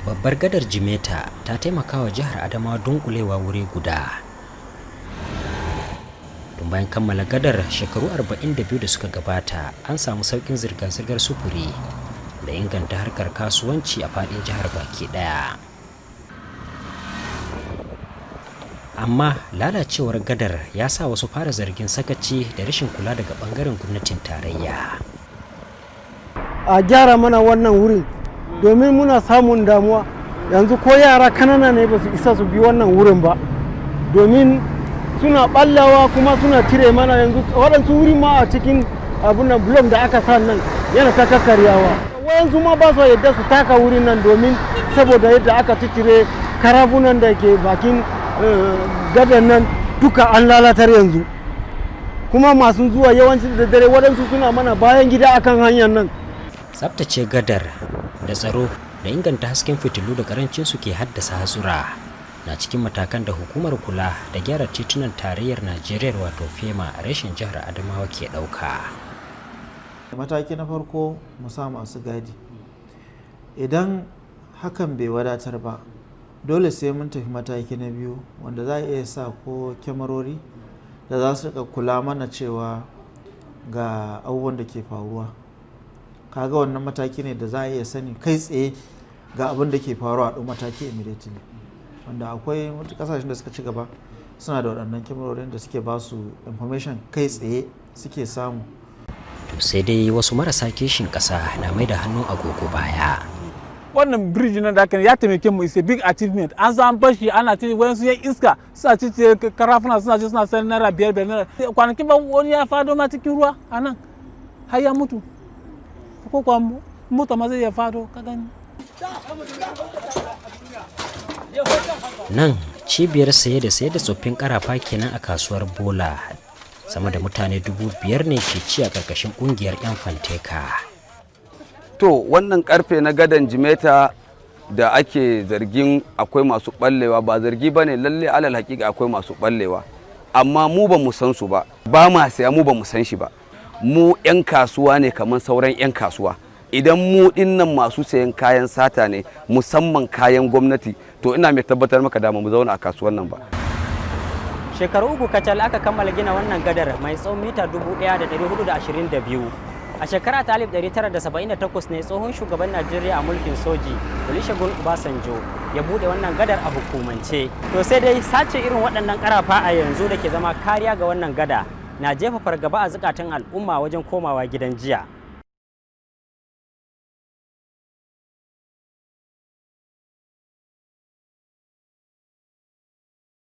Babbar gadar Jimeta ta taimaka wa jihar Adamawa dunkulewa wuri guda. Tun bayan kammala gadar shekaru 42 da suka gabata, an samu sauƙin zirga-zirgar sufuri da inganta harkar kasuwanci a faɗin jihar baki ɗaya. Amma lalacewar gadar ya sa wasu fara zargin sakaci da rashin kula daga ɓangaren gwamnatin tarayya. A gyara mana wannan wurin, domin muna samun damuwa yanzu. Ko yara kanana ne ba su isa su bi wannan wurin ba, domin suna ballawa kuma suna cire mana. Yanzu waɗansu wuri ma a cikin abun nan, block da aka sa nan, yana ta kakkaryawa. Wayansu ma ba su yadda su taka wurin nan, domin saboda yadda aka cicire karafunan da ke bakin gadan nan duka an lalatar. Yanzu kuma masu zuwa yawanci da dare, waɗansu suna mana bayan gida akan hanyar nan. Tsabtace gadar da tsaro da inganta hasken fitilu da karancin su ke haddasa hatsura na cikin matakan da hukumar kula da gyara titunan tarayyar Najeriya, wato FERMA, reshen jihar Adamawa ke ɗauka. Mataki na farko, mu sa masu gadi. Idan hakan bai wadatar ba, dole sai mun tafi mataki na biyu, wanda za a iya sa ko kyamarori da za su kula mana cewa ga abubuwan da ke faruwa. Kaga wannan mataki ne da za a iya sani kai tsaye ga abin da ke faruwa, a ɗau mataki immediately, wanda akwai kasashen da suka ci gaba suna da waɗannan kyamarorin da suke ba su information kai tsaye suke samu. To sai dai wasu marasa kishin ƙasa na mai da hannun agogo baya. Wannan bridge nan da aka ya taimake mu, is a big achievement. An zo an bar shi ana ci, wayansu yan iska suna ci karafuna, suna ci, suna sayar naira biyar biyar, naira. Kwanakin ba wani ya fado ma cikin ruwa a nan har ya mutu, ko kuwa mota ma zai iya fado, ka gani. Nan cibiyar saye da sayar da tsoffin karafa kenan a kasuwar Bola. Sama da mutane 5,000 ne ke ci a ƙarƙashin ƙungiyar 'yan fanteka. To, wannan karfe na gadan Jimeta da ake zargin akwai masu ballewa, ba zargi ba ne, lalle alal hakika akwai masu ballewa, amma mu ba mu san su ba, ba ma saya, mu ba mu san shi ba. Mu 'yan kasuwa ne kamar sauran 'yan kasuwa. Idan mu dinnan masu sayan kayan sata ne, musamman kayan gwamnati, to ina mai tabbatar maka da mu zauna a kasuwan nan ba. Shekaru 3 kacal aka kammala gina wannan gadar mai tsawon mita 1422. A shekara ta 1978 ne tsohon shugaban Najeriya a mulkin soji, Olusegun Obasanjo, ya bude wannan gadar a hukumance. To sai dai sace irin waɗannan karafa a yanzu da ke zama kariya ga wannan gada na jefa fargaba a zukatan al'umma wajen komawa gidan jiya.